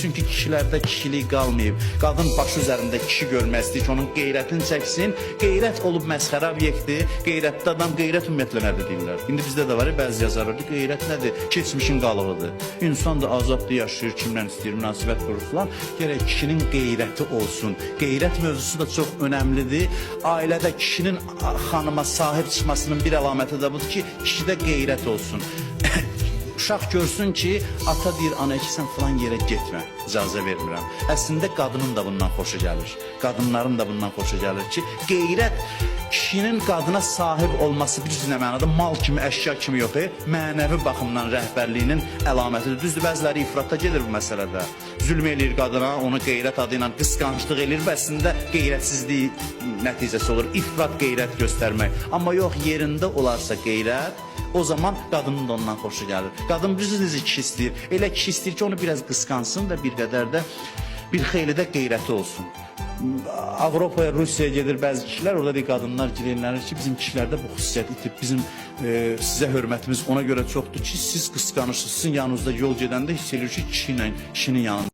Çünki kişilərdə kişilik qalmayıb. Qadın başı üzərində kişi görmək istəyir ki, onun qeyrətini çəksin. Qeyrət olub məsxərə obyekti. Qeyrətli adam qeyrət ümumiyyətlə nədir deyirlər. İndi bizdə də var ya bəzi yazarlar deyir, qeyrət nədir? Keçmişin qalığıdır. İnsan da azaddır, yaşayır, kimlə istəyir, münasibət qurur filan. Gərək kişinin qeyrəti olsun. Qeyrət mövzusu da çox önəmlidir. Ailədə kişinin xanıma sahib çıxmasının bir əlaməti də budur ki, kişidə qeyrət olsun. Uşaq görsün ki, ata deyir, ana ki, sən filan yerə getmə, icazə vermirəm. Əslində qadının da bundan xoşu gəlir. Qadınların da bundan xoşu gəlir ki, qeyrət kişinin qadına sahib olması bir cür mənada mal kimi, əşya kimi yox, mənəvi baxımdan rəhbərliyinin əlamətidir. Düzdür, bəziləri ifrata gedir bu məsələdə. Zülm eləyir qadına, onu qeyrət adı ilə qısqanclıq eləyir və əslində qeyrətsizlik nəticəsi olur. İfrat qeyrət göstərmək. Amma yox, yerində olarsa qeyrət, o zaman qadının da ondan xoşu gəlir. Qadın bilirsiniz necə kişi istəyir? Elə kişi istəyir ki, onu biraz qısqansın və bir qədər də bir xeyli də qeyrəti olsun. Avropaya, Rusiyaya gedir bəzi kişilər, orada bir qadınlar gileylənir ki, bizim kişilərdə bu xüsusiyyət itib, bizim sizə hörmətimiz ona görə çoxdur ki, siz qısqanırsınız, sizin yanınızda yol gedəndə hiss eləyir ki, kişi ilə kişinin yanında.